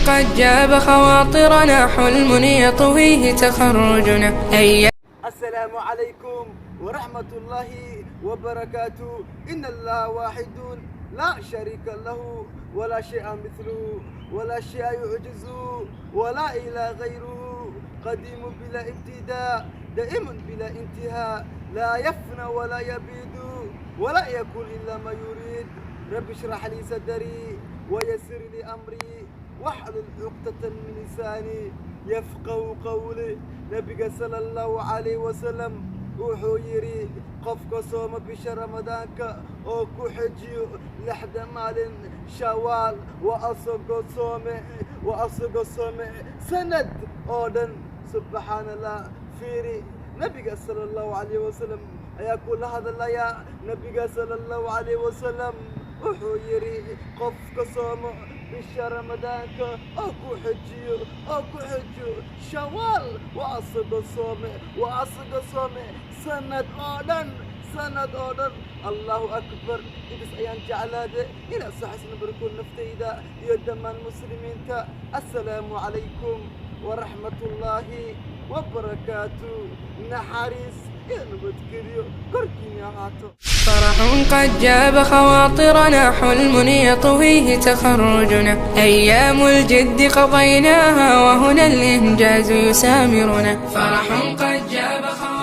قد جاب خواطرنا حلم يطويه تخرجنا أيام السلام عليكم ورحمة الله وبركاته. إن الله واحد لا شريك له، ولا شيء مثله، ولا شيء يعجزه، ولا إله غيره. قديم بلا ابتداء، دائم بلا انتهاء، لا يفنى ولا يبيد، ولا يكون إلا ما يريد. رب اشرح لي صدري ويسر لي أمري واحلل عقدة من لساني يفقه قولي. Nabiga sala Allahu calayh wasalam wuxuu yidhi: qofka sooma bisha Ramadaanka oo ku xejiyo 6da maalin Shawaal, waa asagoo soome, waa asagoo soome sanad oo dhan. Subxaana Allah. Fiiri, Nabiga sala Allahu calayh wasalam ayaa kula hadlayaa. Nabiga sala Allahu calayh wasalam wuxuu yidhi: qofka soomo bisha Ramadaanka oo ku xejiyo Shawaal, waa asagoo soome, waa asagoo soome sanad oo dhan, sanad oo dhan. Allahu akbar. Intaas ayaan jeclaade inaad saxisna barkood naftayda iyo dhammaan muslimiinta. Assalaamu calaykum waraxmatullaahi wabarakaatu. Naxariis iyo nabadgelyo korkiina ahaato. فرح قد جاب خواطرنا حلم يطويه تخرجنا أيام الجد قضيناها وهنا الإنجاز يسامرنا. فرح قد جاب خواطرنا.